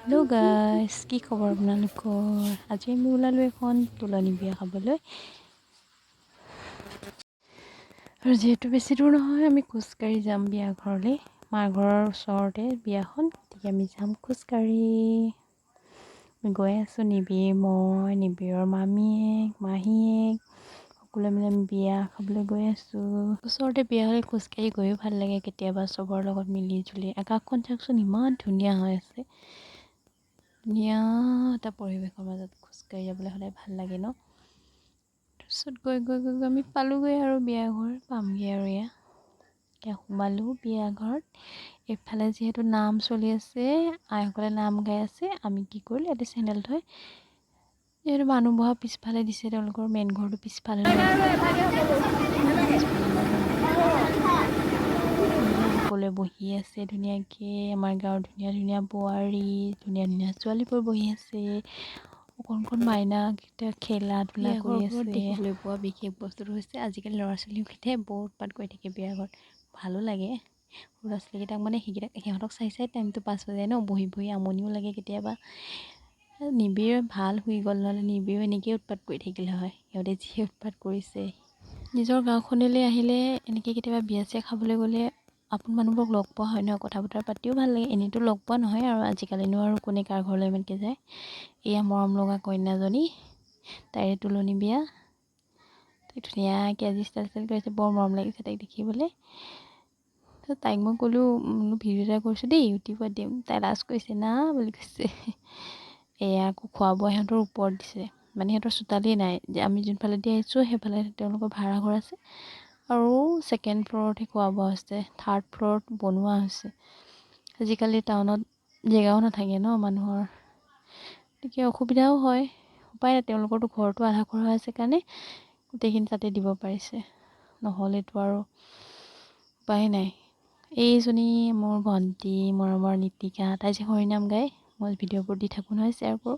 Hello' guys, কি খবৰ আপোনালোকৰ? আজি আমি ওলালোঁ এখন তোলনি বিয়া খাবলৈ আৰু যিহেতু বেছি দূৰ নহয়, আমি খোজকাঢ়ি যাম বিয়া ঘৰলৈ। মাৰ ঘৰৰ ওচৰতে বিয়াখন, গতিকে আমি যাম খোজকাঢ়ি। আমি গৈ আছোঁ, নিবিড়, মই, নিবিড়ৰ মামীয়েক, মাহীয়েক, সকলোৱে মিলি আমি বিয়া খাবলৈ গৈ আছোঁ। ওচৰতে বিয়া হ'লে খোজকাঢ়ি গৈও ভাল লাগে কেতিয়াবা চবৰ লগত মিলি জুলি। আকাশখন চাওকচোন, ইমান ধুনীয়া হৈ আছে। ধুনীয়া এটা পৰিৱেশৰ মাজত খোজকাঢ়ি যাবলৈ সদায় ভাল লাগে ন? তাৰপিছত গৈ গৈ গৈ গৈ আমি পালোঁগৈ আৰু বিয়া ঘৰ পামগৈ আৰু এয়া এতিয়া সোমালোঁ বিয়া ঘৰত। এইফালে যিহেতু নাম চলি আছে, আইসকলে নাম গাই আছে, আমি কি কৰিলোঁ, ইয়াতে চেণ্ডেল থৈ, যিহেতু মানুহ বহা পিছফালে দিছে, তেওঁলোকৰ মেইন ঘৰটো পিছফালে, পিছফালে সকলোৱে বহি আছে ধুনীয়াকৈ। আমাৰ গাঁৱৰ ধুনীয়া ধুনীয়া বোৱাৰী, ধুনীয়া ধুনীয়া ছোৱালীবোৰ বহি আছে। অকণ অকণ মাইনাকেইটা খেলা ধূলা কৰি আছে। দেখিবলৈ পোৱা বিশেষ বস্তুটো হৈছে, আজিকালি ল'ৰা ছোৱালীকেইটাই বৰ উৎপাত কৰি থাকে বিয়া ঘৰত। ভালো লাগে ল'ৰা ছোৱালীকেইটাক, মানে সেইকেইটাক, সিহঁতক চাই চাই টাইমটো পাছ হৈ যায় ন। বহি বহি আমনিও লাগে কেতিয়াবা। নিবিড় ভাল শুই গ'ল, নহ'লে নিবিড়ো এনেকৈয়ে উৎপাত কৰি থাকিলে হয়, সিহঁতে যি উৎপাত কৰিছে। নিজৰ গাঁওখনলৈ আহিলে এনেকৈ কেতিয়াবা বিয়া চিয়া খাবলৈ গ'লে আপোন মানুহবোৰক লগ পোৱা হয় ন, কথা বতৰা পাতিও ভাল লাগে। এনেইতো লগ পোৱা নহয় আৰু আজিকালিনো আৰু কোনে কাৰ ঘৰলৈ ইমানকৈ যায়? এয়া মৰম লগা কইনাজনী, তাইৰে তোলনি বিয়া। তাইক ধুনীয়াকৈ আজি ষ্টাইল ষ্টাইল কৰিছে, বৰ মৰম লাগিছে তাইক দেখিবলৈ। তাইক মই ক'লোঁ, বোলো ভিডিঅ' এটা কৰিছোঁ দেই, ইউটিউবত দিম। তাই লাজ কৰিছে, না বুলি কৈছে। এয়া আকৌ খোৱা বোৱা সিহঁতৰ ওপৰত দিছে, মানে সিহঁতৰ চোতালেই নাই যে। আমি যোনফালেদি আহিছোঁ, সেইফালে তেওঁলোকৰ ভাড়া ঘৰ আছে আৰু ছেকেণ্ড ফ্ল'ৰতহে খোৱা বোৱা হৈছে, থাৰ্ড ফ্ল'ৰত বনোৱা হৈছে। আজিকালি টাউনত জেগাও নাথাকে ন মানুহৰ, গতিকে অসুবিধাও হয়। উপায় নাই, তেওঁলোকৰতো ঘৰটো আধা খোৱা হৈ আছে কাৰণে গোটেইখিনি তাতে দিব পাৰিছে, নহ'লেতো আৰু উপায় নাই। এইজনী মোৰ ভণ্টি, মৰমৰ নীতিকা। তাই যে হৰিনাম গায়, মই ভিডিঅ'বোৰ দি থাকোঁ নহয়, শ্বেয়াৰ কৰোঁ,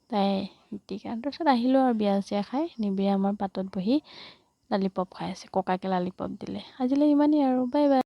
তাই নীতিকা। তাৰপিছত আহিলোঁ আৰু বিয়া চিয়া খাই। নিবিড়ে আমাৰ পাতত বহি লালিপপ খাই আছে, ককাকে লালিপপ দিলে। আজিলৈ ইমানেই আৰু, বাই বাই।